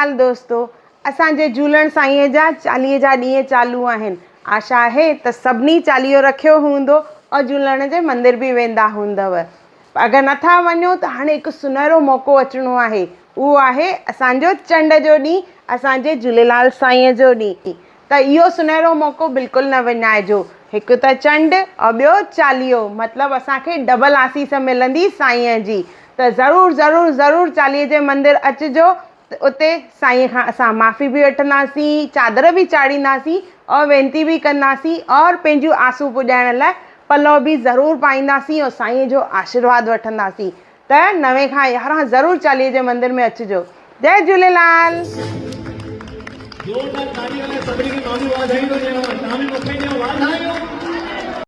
جهوليلال دوستو اسان جي جهولڻ سائينء جا چاليهي جا ڏينهن چالو آهن. آشا آهي ته سڀني چاليهو رکيو هوندو اور جهولڻ جي مندر به ويندا هوندؤ. اگر نٿا وڃو ته هاڻي هڪ سنهرو موقعو اچڻو آهي اهو آهي اسان جو چنڊ جو ڏينهن اسان جي جهوليلال سائينء جو ڏينهن. ته اهو سنهرو موقعو بلڪل نه وڃائجو. هڪ ته چنڊ اور ٻيو چاليهو مطلب اسان کي ڊبل آسيس ملندي سائينء جي ته ضرور ضرور ضرور چاليهي جي مندر اچجو ته اتي سائينء کان اسان معافي به وٺنداسين چادر به چاڙهينداسين اور وينتي به ڪنداسين اور پنهنجون آسون پڄائڻ لاء پلئو به ضرور پائينداسين اور سائينء جو آشيرواد وٺنداسين ته نوين کان 11 ضرور چاليهي جي مندر ۾ اچجو. جئي جهوليلال. زوردار تاڙي هڻائي سڀني کي مان به واڌايون ٿو ڏيانو توهان به مون کي.